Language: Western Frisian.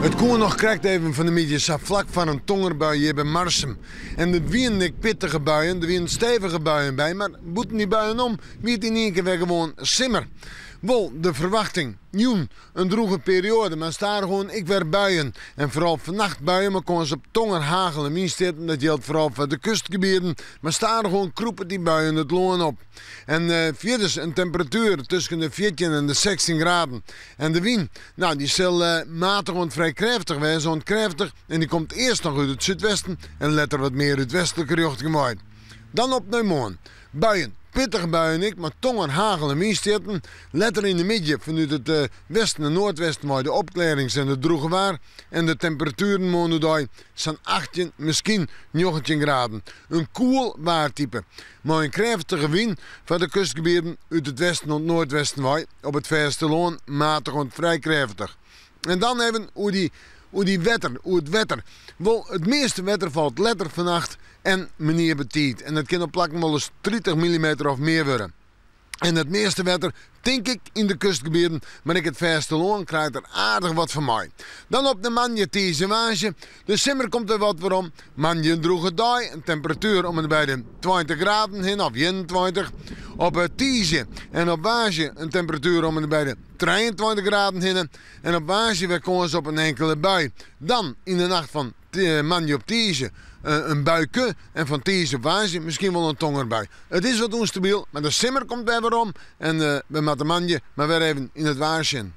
It koe noch krekt even fan 'e middei sa flak foar in tongerbui hjir by Marsum. En it wienen ek pittige buien, der wienen stevige buien by, mar bûten dy buien om wie it yn ien kear wer gewoan simmer. Wol de ferwachting, jûn in drûge perioade, mar stadichoan ek wer buien. En foaral fannacht buien mei kâns op tonger, hagel en wynstjitten. Dat jildt foaral foar de kustgebieten, mar stadichoan krûpe dy buien it lân op. En fierders in temperatuer tusken de 14 en de 16 graden. En de wyn, nou dy sil matich oant frij krêftich wêze oant krêftich en dy komt earst noch út it súdwesten en letter wat mear út westlike rjochting wei. Dan op nei moarn. Buien, pittige buien ek, mei tonger, hagel en wynstjitten. Letter yn de middei fanút it westen en noardwesten wei de opklearrings en it drûge waar. En de temperatueren moarn oerdei sa'n 18, miskien 19 graden. In koel waartype, mei in krêftige wyn foar de kustgebieten út it westen oant noardwesten wei, op it fêstelân matich oant frij krêftich. En dan even oer dy oer dy wetter, oer it wetter. Wol, it measte wetter falt letter fannacht en menear betiid. En dat kin op plakken wolris 30 millimeter of mear wurde. En it measte wetter, tink ik, yn de kustgebieten, mar ek it fêstelân krijt der aardich wat fan mei. Dan op nei moandei, tiisdei en woansdei. De simmer komt wer wat werom. Moandei in drûge dei, in temperatuer om en by de 20 graden hinne of 21. Op tiisdei en op woansdei in temperatuer om en by de 23 graden hinne. En op woansdei wer kâns op in inkele bui. Dan yn de nacht fan moandei op tiisdei in buike en fan tiisdei op woansdei miskien wol in tongerbui. It is wat ûnstabyl, mar de simmer komt wer werom en we moatte moandei mar wer even yn it waar sjen.